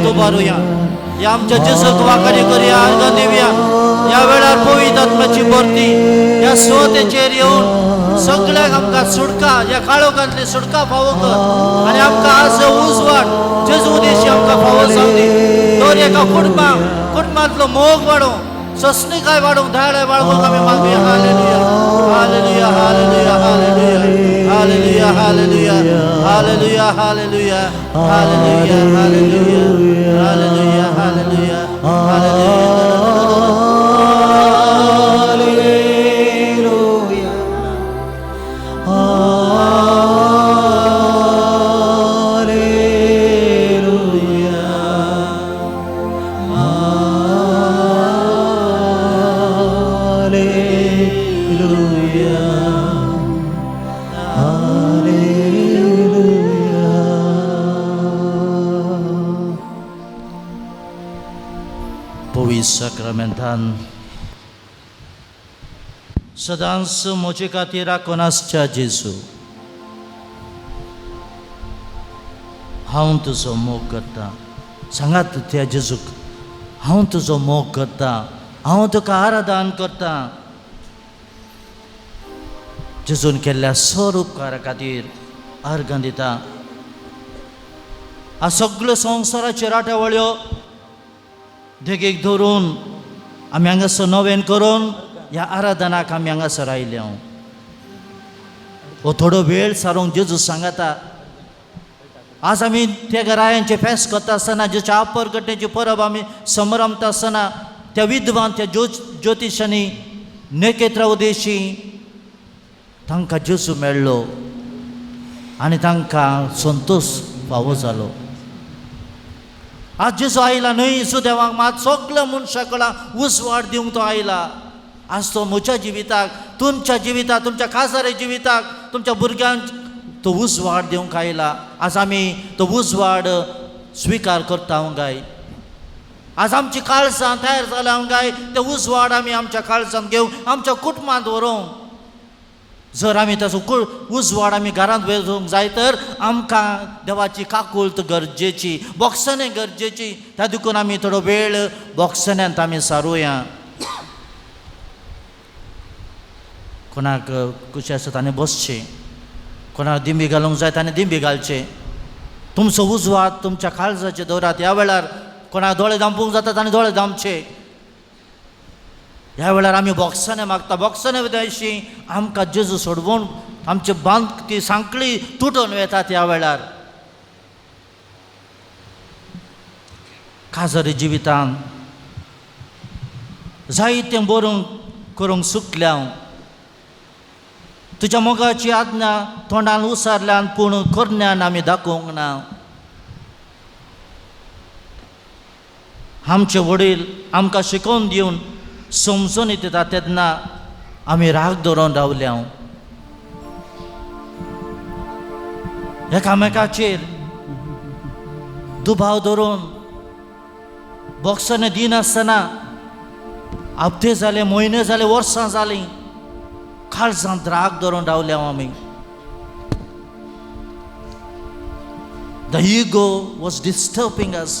हात उबारुया, ह्या आमच्या जेजूक वाखाणी करुया, आर्गां दिवया. ह्या वेळार पवित्र आत्म्याची भरती ह्या स्वतेचेर येवन सगळ्यांक आमकां सुटका, ह्या काळोखांतली सुटका फावो कर आनी आमकां आज उजवाड जेजू उदेशी आमकां फावो जावं दी. तर एका कुटुंबाक कुटुंबांतलो मोग वाडोवंक, सोंसणीकाय वाडोवंक, दयाळाय वाडोवंक आमी मागुया. Hallelujah, hallelujah, hallelujah, hallelujah, hallelujah, hallelujah, hallelujah, hallelujah, hallelujah, hallelujah, hallelujah, hallelujah. साक्रामेंतान सदांच म्हजे खातीर राखून आसच्या जेजू, हांव तुजो मोग करतां. सांगात त्या जेजूक, हांव तुजो मोग करतां, हांव तुका आराधन करतां. जेजून केल्ल्या सर उपकारा खातीर आर्गां दिता. आ सगळ्यो संवसाराच्यो राटावळ्यो देगेक धरून आमी हांगासर नवेन करून ह्या आराधनाक आमी हांगासर आयले. हो थोडो वेळ सारूंक जेजू सांगता. आज आमी त्या घरायांचे फेस्त करता आसतना, जेच्या आपरगटण्याची परब आमी समरमता आसतना, त्या विद्वान त्या ज्योतिशांनी नेकेत्रा उदेशी तांकां जेजू मेळ्ळो आनी तांकां संतोश फावो जालो. आज जेजू आयला न्हय सुदेवाक, मात सगल्या मनशां कडेन उजवाड दिवंक तो आयला. आज तो म्हज्या जिविताक, तुमच्या जिविताक, तुमच्या खाजरे जिविताक, तुमच्या भुरग्यांक तो उजवाड दिवंक आयला. आज आमी तो उजवाड स्विकार करता गाय. आज आमची काळजां तयार जाल्या गाय, ते उजवाड आमी आमच्या काळजांत घेवन आमच्या कुटुंबांत व्हरूंक. जर आमी ताचो उजवाड आमी घरांत व्हरूंक जाय तर आमकां देवाची काकुळट गरजेची, बोक्सणें गरजेची. त्या देखून आमी थोडो वेळ बोक्सण्यांत आमी सारुया. कोणाक कशें आसा ताणें बसचें, कोणाक दिंबी घालूंक जाय ताणें दिंबी घालचें. तुमचो उजवाड तुमच्या काळजाचेर दवरात. ह्या वेळार कोणाक दोळे धांपूंक जाता ताणें दोळे धांपचे. ह्या वेळार आमी बोक्साने मागता, बोक्साने वयता आमकां जेजू सोडवून आमचे बांद ती सांकळी तुटून वेतात. ह्या वेळार काजरी जिवितान जायतें बरोवंक करूंक सुकल्या हांव. तुज्या मोगाची आज्ञा तोंडान उसारल्यान पूण करण्यान आमी दाखोवंक ना. आमचे वडील आमकां शिकोवन दिवन समजून दिता तेन्ना आमी राग दवरून रावल्या. एकामेकाचेर दुबाव धरून बोक्साने दिनासतना हप्ते जाले, म्हयने जाले, वर्सां जालीं, काळजांत राग धरून रावल्या आमी. The ego was disturbing us.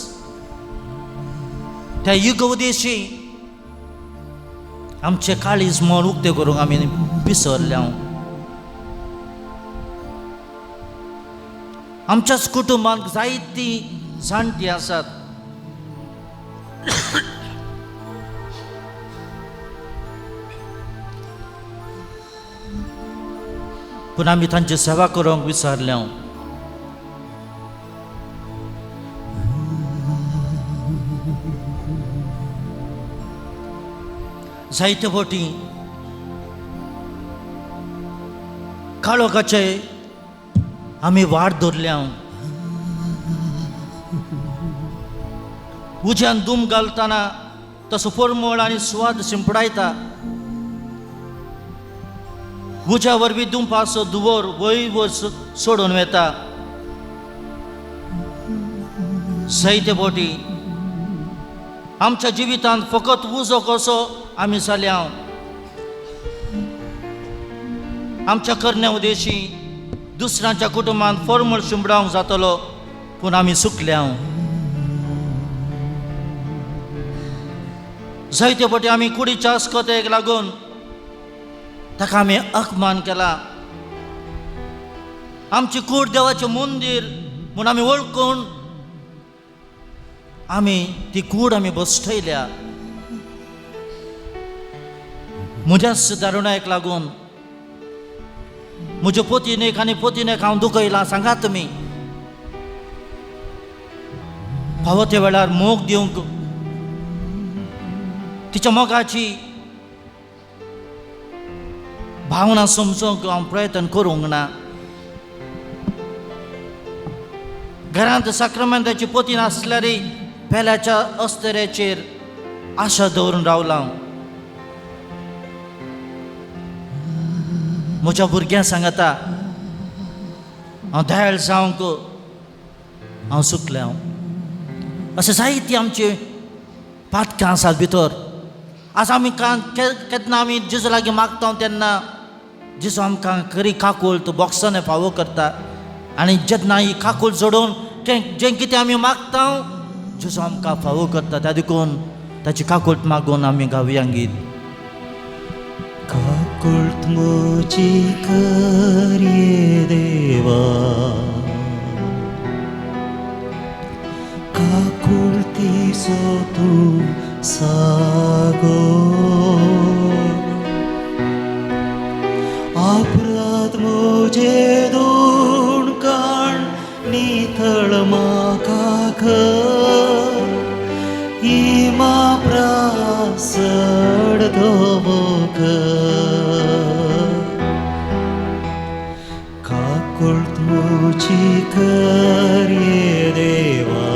त्या इगो उदेशी आमचें काळीज मन उक्तें करूंक आमी विसरल्या. आमच्याच कुटुंबांत जायतीं जाणटीं आसात. पूण आमी तांची सेवा करूंक विसरल्या. जायते फावटी काळोखाचे आमी वाट धरल्या. उज्यान दुम घालतना तसो परमळ आनी स्वाद शिंपडायता. उज्या वरवीं दुमपाचो दुवोर वयर वयर सोडून वेता. जायते फावटी आमच्या जिवितांत फकत उजो कसो आमी जाल्या. आमच्या करण्या उदेशी दुसऱ्यांच्या कुटुंबांत फॉर्मल शिंपडावंक जातलो, पूण आमी चुकल्या. जायते फावटी आमी कुडीच्या अस्कतेक लागून ताका आमी अपमान केला. आमची कूड देवाचें मंदीर म्हूण आमी वळखून आमी ती कूड आमी बसयल्या. म्हज्याच दारुणायक लागून म्हज्या पोतीनेक आनी पोतीनेक हांव दुखयलां. सांगात तुमी, फावो त्या वेळार मोग दिवंक, तिच्या मोगाची भावना समजूंक हांव प्रयत्न करूंक ना. घरांत साक्रमेंताची पोती नासल्यारय पेल्याच्या अस्तरेचेर आशा दवरून रावला. म्हज्या भुरग्यां सांगता हांव दयाळ जावंक हांव चुकलें. हांव अशें जायती आमची पातकां आसात भितर. आज आमी केन्ना आमी जेजू लागीं मागता तेन्ना जेजू आमकां खरी काकूळ बॉक्सांनी फावो करता आनी जेन्ना ही काकूळ जोडून जें कितें आमी मागता जेजू आमकां फावो करता. त्या देखून ताची काकूळ मागून आमी गावया गीत. काकूळ म्हजी कर ये देवा, काकुळतीचो तूं सागो, अपराध म्हजे दोन काण नितळ म्हाका कर, इमा प्रासड धवो कर, काकूळ म्हजी कर ये देवा,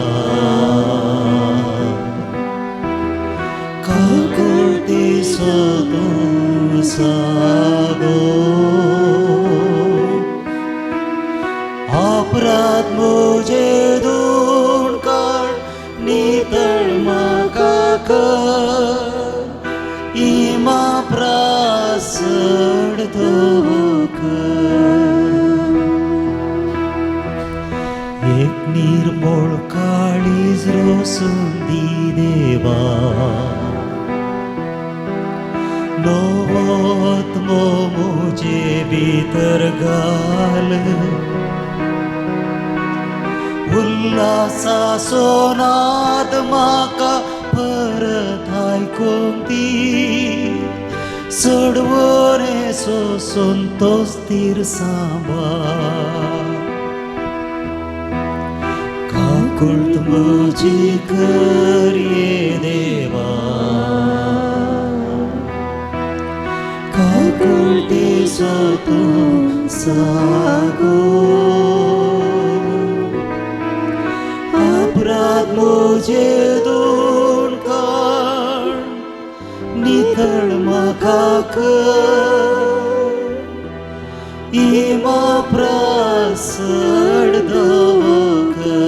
काकुळतीचो तूं सागो, अपराध म्हजे दोन काळ नितळ म्हाका कर, इमा प्रासड धवो कर, एक निर्मळ काळीज रोसून दी देवा, नवो आत्मो म्हजे भितर घाल, उल्हासाचो नाद म्हाका परत आयकूंक दी, चडवरेचो संतोश थीर सांबाळ, काकूळ म्हजी कर ये देवा, काकुळतीचो तूं सागो, अपराध म्हजे दोन काळ नितळ म्हाका कर, इमा प्रासड धवो कर,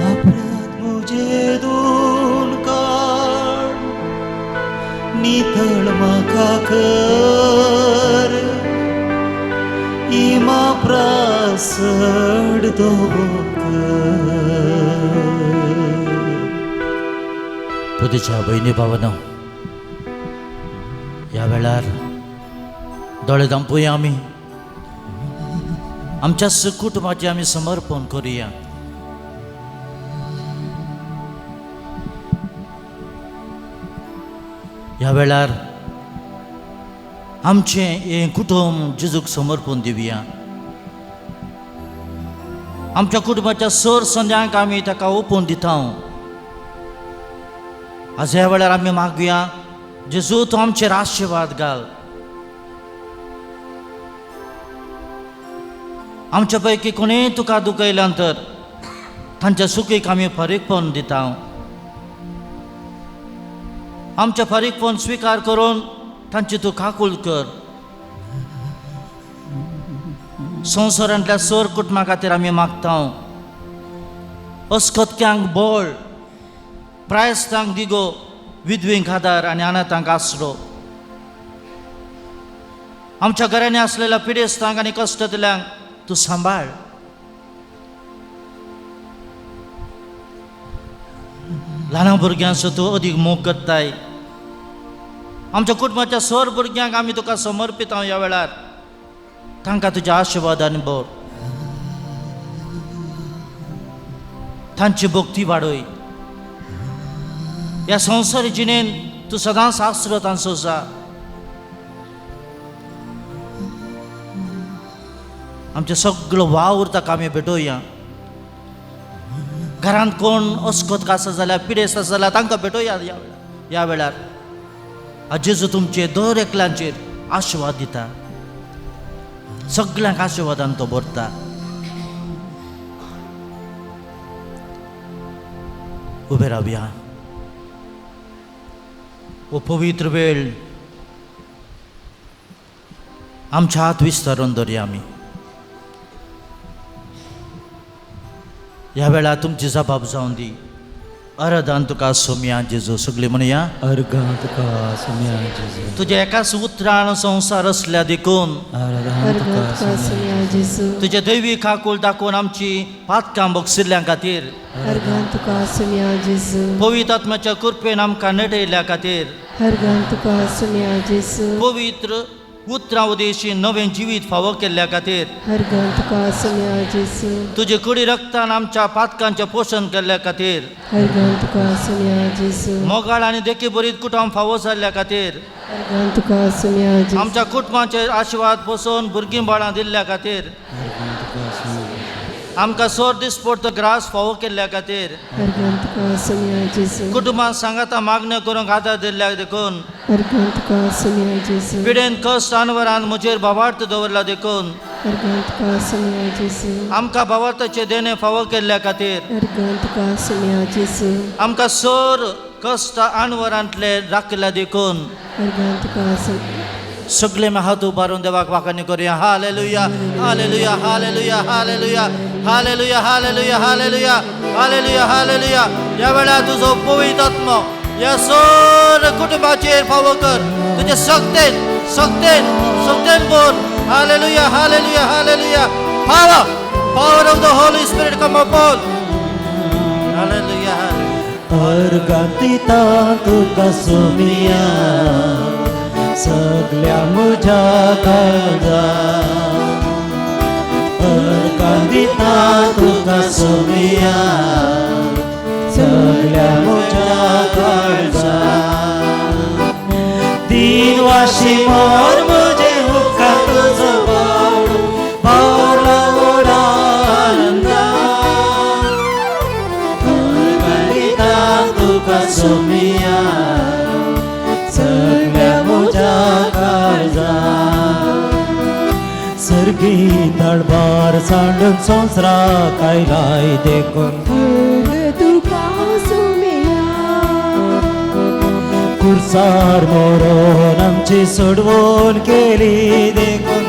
अपराध म्हजे दोन काळ नितळ म्हाका कर, इमा प्रासड धवो कर. तुझ्या भयणी भावना, ह्या वेळार दोळे धांपुया आमी, आमच्या कुटुंबाचें आमी समर्पण करुया. ह्या वेळार आमचें हें कुटुंब जेजूक समर्पण दिवया. आमच्या कुटुंबाच्या सर संद्यांक आमी ताका ओपून दिता. आज ह्या वेळार आमी मागुया, जेजू तूं आमचेर आशिर्वाद घाल. आमच्या पैकी कोणीय तुका दुखयल्यान तर तांच्या सुखीक आमी फारीकपण दिता. आमचें फारीकपण स्विकार करून तांची तूं काकूळ कर. संवसारांतल्या सर कुटुंबा खातीर आमी मागता, अस्कतक्यांक बळ, प्रायस्तांक दिगो, विधवींक आदार आनी अनाथांक आसरो. आमच्या घरांनी आसलेल्या पिडेस्तांक आनी कश्टतल्यांक तूं सांबाळ. ल्हान भुरग्यांचो तूं अदीक मोग करताय. आमच्या कुटुंबाच्या सर भुरग्यांक आमी तुका समर्पित ह्या वेळार. तांकां तुज्या आशिर्वादान भर, तांची भक्ती वाडय. ह्या संवसारी जिणेन तूं सदांच आसरो तांचो जा. आमचें सगळो वावर ताका आमी भेटोवया. घरांत कोण अस्कत आसा जाल्यार, पिडेस्त आसा जाल्यार तांकां भेटोवया ह्या वेळार. जेजू तुमचे दर एकल्यांचेर आशिर्वाद दिता, सगळ्यांक आशिर्वादान तो भरता. उबे रावया. हो पवित्र वेळ आमच्या हात विस्तारून धरया आमी. ह्या वेळार तुमची जबाब जावन दी. आराधन तुका सोम्या जेजू. सगळीं म्हणया अर्घां तुका सोम्या जेजू. तुज्या एकाच उतरान संवसार असल्या देखून, आराधन तुका सोम्या जेजू. तुज्या दैवी काकूल दाखोवन आमची पातकां बगसिल्ल्या खातीर, अर्घां तुका सोम्या जेजू. पवित्र आत्म्याच्या कृपेन आमकां नटयल्ल्या खातीर, अर्घां तुका सोम्या जेजू. पवित्र उतरां उदेशी नवें जिवीत फावो केल्ल्या खातीर, अर्घां तुका सोम्या जेजू. तुजे कुडी रक्तान आमच्या पातकांचें पोशण केल्ल्या खातीर, अर्घां तुका सोम्या जेजू. मोगाळ आनी देखी बरीत कुटुंब फावो जाल्ल्या खातीर, अर्घां तुका सोम्या जेजू. आमच्या कुटुंबाचेर आशिर्वाद पोसोवन भुरगीं बाळां दिल्ल्या खातीर, आमकां सोर दिसपडतो ग्रास फावो केल्ल्या खातीर, अर्घां तुका सोम्या जेजू. कुटुंबान सांगाता मागण्यो करूंक आदार दिल्ल्या देखून, अर्घां तुका सोम्या जेजू. पिडेन कश्ट अनवरान म्हजेर भावार्थ दवरला देखून, अर्घां तुका सोम्या जेजू. आमकां भावार्थाचें देणें फावो केल्ल्या खातीर, अर्घां तुका सोम्या जेजू. आमकां सोर कश्ट अनवरांतले राखल्या देखून, अर्घां तुका सोम्या. सगळे हात उबारून देवाक वाखाणी करूया. Hallelujah hallelujah hallelujah hallelujah hallelujah hallelujah hallelujah hallelujah hallelujah. ह्या वेळार तुजो पवित्र आत्मो ह्या सर कुटुंबाचेर फावो कर. तुजे शक्तेन शक्तेन शक्तेन बोल. Hallelujah hallelujah hallelujah. Power power of the Holy Spirit come upon. Hallelujah. अर्घां दिता तुका सोम्या सगल्या म्हज्या काळजा. अर्घां दिता तुका सोम्या सगल्या म्हज्या काळजा. तीन वाशी मोर म्हजे उपकार तुजो बावडो बावला व्हडा आनंदा. अर्घां दिता तुका सोम्या सगल्या म्हज्या काळजा. सर्गी तळबार सांडून संवसाराक आयलाय देखून, तुका सोम्या. कुर्सार मोरोन आमची सोडवण केली देखून,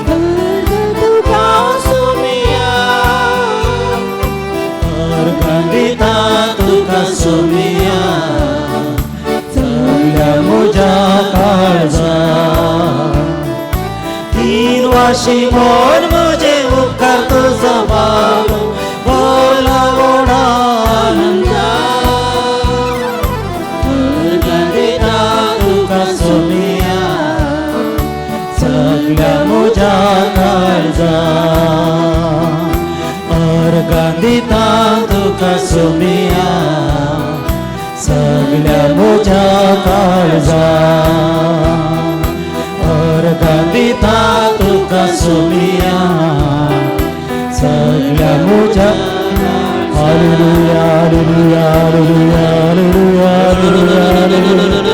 तुका सोम्या. अर्घां दिता तुका सोम्या सगल्या म्हज्या काळजा. तीन वाशी मोर म्हजे उपकार तुजो बावडो बोला व्हडा आनंदा. अर्घां दिता तुका सोम्या सगल्या म्हज्या काळजा. अर्घां दिता तुका सोम्या सगल्या म्हज्या काळजा. अर्घां दिता तुका सोम्या सगल्या म्हज्या. Hallelujah hallelujah hallelujah hallelujah hallelujah.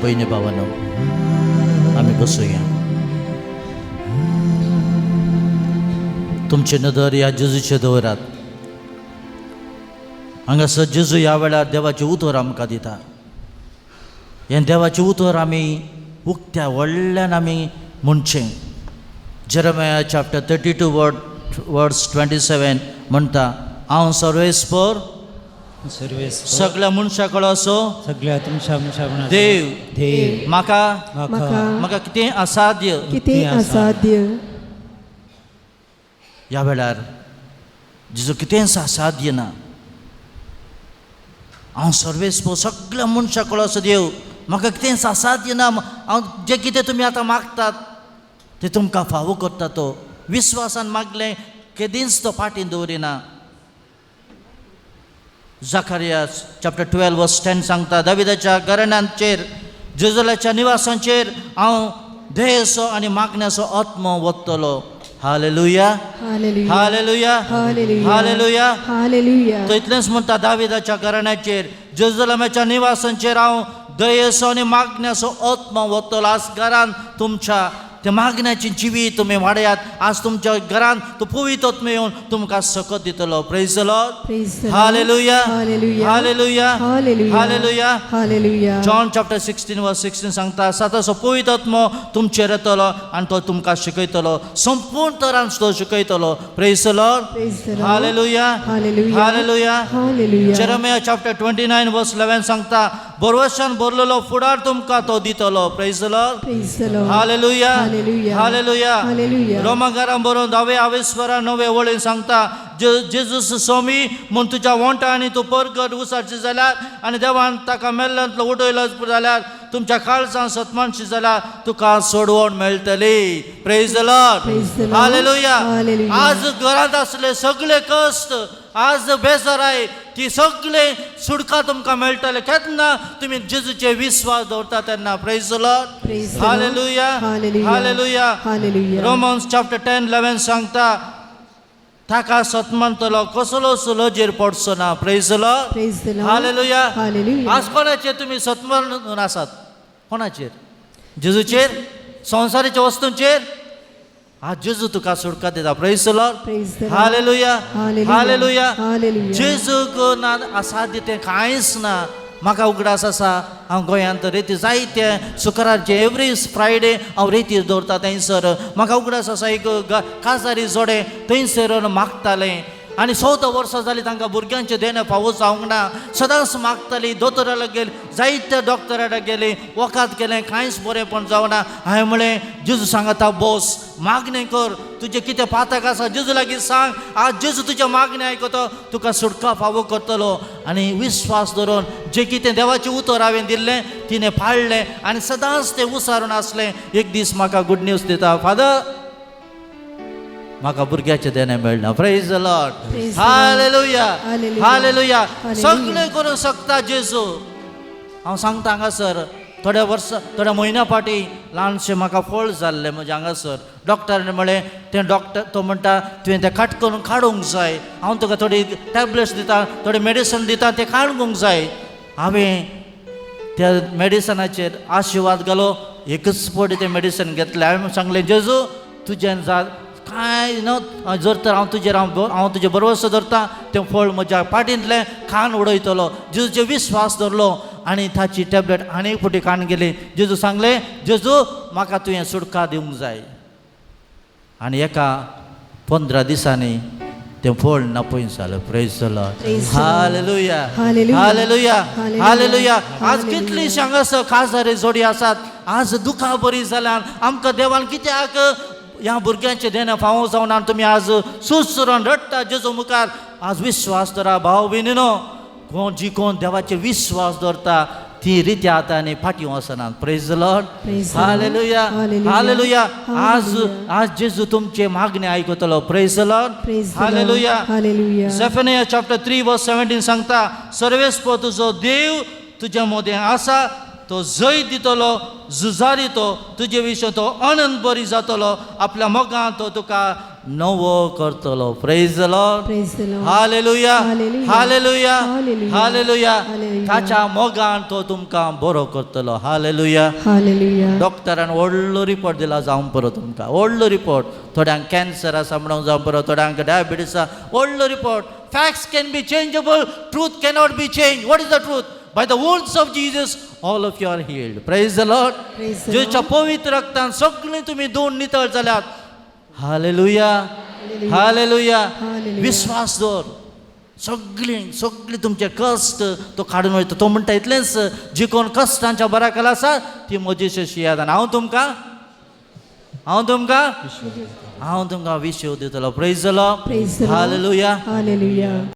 भयणी भावांनो, आमी बसुया. तुमची नदर ह्या जेजूचेर दवरात. हांगासर जेजू ह्या वेळार देवाचें उतर आमकां दिता. हें देवाचें उतर आमी उक्त्या व्हडल्यान आमी म्हणचें. Jeremiah chapter 32 verse 27 म्हणटा, हांव सर्वेस्पर सगळ्या मनशा कडलो असो सगळ्या तुमच्या मनशा देव देव म्हाका म्हाका कितें असाध्य कितें असाध्य. ह्या वेळार जेजू कितेंच असाध्य ना. हांव सर्वेस्पर सगळ्या मनशा कडलो असो देव, म्हाका कितेंच असाध्य ना. हांव जें कितें तुमी आतां मागतात तें तुमकां फावो करता. तो विस्वासान मागलें केदींच तो फाटीं दवरिना. Zacharias chapter 12 verse 10 सांगता, दाविदाच्या घराण्यांचेर जेजुलाच्या निवासांचेर हांव देहाचो आनी मागण्याचो आत्मो वतलो. Hallelujah, hallelujah, hallelujah. तो इतलेंच म्हणटा, दाविदाच्या घराण्याचेर जेरुसलेमाच्या निवासांचेर हांव दयेचो आनी मागण्याचो आत्मो वतलो. आज घरान तुमच्या ते मागण्याची जिवीत तुमी वाडयात. आज तुमच्या घरान तो पवित्र आत्मो येवन तुमकां सकत दितलो. Praise the Lord. Hallelujah, hallelujah, hallelujah. John chapter 16 verse 16 सांगता, साताचो पवित्र आत्मो तुमचेर येतलो आनी तो तुमकां शिकयतलो, संपूर्ण तरान तो शिकयतलो. Praise the Lord. Hallelujah, hallelujah. Jeremiah chapter 29 verse 11 सांगता, भरवशान भरलेलो फुडार तुमकां तो दितलो. Praise the Lord. Hallelujah, hallelujah. रोमाकारां बरोवन 10 आवेस्वरा 9 वळीन सांगता, जेजूस स्वामी म्हूण तुज्या वोंटांनी तूं परगट उसारची जाल्यार आनी देवान ताका मेल्ल्यांतलो उडयलो जाल्यार तुमच्या काळजान सतमानशी जाल्यार तुका सोडवण मेळटली. Praise the Lord. हालेलुया. आज घरांत आसले सगळे कश्ट, आज बेजाराय, ती सगळे सुटका तुमकां मेळटले केन्ना तुमी जेजूचे विस्वास दवरता तेन्ना. Praise the Lord. Hallelujah, hallelujah. Romans chapter 10 11 सांगता, ताका सतमानतलो कसलोच लजेर पडचो ना. Praise the Lord. हालेलुया. आज कोणाचेर तुमी सतमान आसात? कोणाचेर? जेजूचेर? संवसाराच्या वस्तूंचेर? आज जेजू तुका सुटका दिता. Praise the Lord. Hallelujah, hallelujah. जेजूक ना असाध्य तें कांयच ना. म्हाका उगडास आसा, हांव गोंयांत रेती जायते शुक्रारचे एवरी फ्रायडे हांव रेतीर दवरता थंयसर. म्हाका उगडास आसा, एक काजारी जोडे थंयसर मागतालें आनी 14 वर्सां जालीं तांकां भुरग्यांचें देणें फावो जावंक ना. सदांच मागताली, दोतोरा गेली, जायत्या डॉक्टरा गेली, वखद केलें, कांयच बरेंपण जावना. हांवें म्हळें, जेजू सांगता बोस, मागणें कर, तुजें कितें पातक आसा जेजू लागीं सांग. आज जेजू तुजें मागणें आयकतो, तुका सुटका फावो करतलो. आनी विस्वास धरून जें कितें देवाचें उतर हांवें दिल्लें तिणें पाळ्ळें आनी सदांच तें उसारून आसलें. एक दीस म्हाका गूड न्यूज दिता, फादर म्हाका भुरग्याचें देणें मेळना. Praise the Lord. Hallelujah, hallelujah. सगळें करूंक शकता जेजू. हांव सांगता हांगासर थोड्या वर्सां थोड्या म्हयन्या फाटीं ल्हानशें म्हाका फळ जाल्लें म्हजें हांगासर. डॉक्टरान म्हळें, तें डॉक्टर तो म्हणटा तुवें तें काट करून काडूंक जाय, हांव तुका थोडी टॅबलेट्स दिता, थोडें मेडिसन दिता, तें काडूंक जाय. हांवें त्या मेडिसनाचेर आशिर्वाद घालो, एकच फावटी तें मेडिसन घेतलें. हांवें सांगलें, जेजू तुजें जा कांय न्हू, जर तर हांव तुजेर हांव तुजें भरवसो धरता, तें फळ म्हज्या पाटींतलें खाण उडयतलो. जेजूचेर विस्वास धरलो आनी ताची टॅबलेट आनी एक फावटी खाण गेली. जेजू सांगलें, जेजू म्हाका तुवें सुटका दिवंक जाय. आनी एका 15 दिसांनी तें फळ नापय जालें. Praise the Lord. Hallelujah, hallelujah, hallelujah. आज कितलीं हांगासर काजारी जोडी आसात, आज दुखां बरी जाल्यान आमकां देवान कित्याक ह्या भुरग्यांचें देणें फावो जावना, तुमी आज सुसुरून रडटा जेजू मुखार. आज विस्वास धरा भाव भयणीनो, कोण जी कोण देवाचेर विस्वास दवरता ती रित्या आतां आनी फाटीं वचनात. Praise the Lord. Hallelujah, hallelujah. आज आज जेजू तुमचे मागणें आयकतलो. Praise the Lord. Hallelujah. Zephaniah chapter 3 verse 17 सांगता, सर्वेस्पर तुजो देव तुज्या मदें आसा, तो जैत दितलो, झुजारी तो तुजे विशीं तो आनंद बरी जातलो, आपल्या मोगान तो तुका नवो करतलो. Praise the Lord. Praise the Lord. Hallelujah. Hallelujah. Hallelujah. Hallelujah. Hallelujah. Hallelujah. ताच्या मोगान तो तुमकां बरो करतलो. हालेलुया. हालेलुया. डॉक्टरान व्हडलो रिपोर्ट दिला जावं पुरो तुमकां, व्हडलो रिपोर्ट. थोड्यांक कॅन्सर आसा म्हणून जावं पुरो, थोड्यांक डायबिटीस आसा, व्हडलो report. Facts can be changeable, truth cannot be change. What is the truth? By the wounds of Jesus all of you are healed. Praise the Lord. Praise the जेजूच्या पवित्र रक्तान सगळीं तुमी दोन नितळ जाल्यात. हालेलुया. हालेलुया. हालेलुया. विस्वास दवर. सगळीं सगळीं तुमचे कश्ट तो काडून वयता. तो म्हणटा इतलेंच, जी कोण कश्टांच्या बराखाल आसा ती म्हजी शशी याद. आनी हांव तुमकां, हांव तुमकां, हांव तुमकां विशेव दितलो. Praise the Lord. Praise the Lord. Hallelujah. Hallelujah.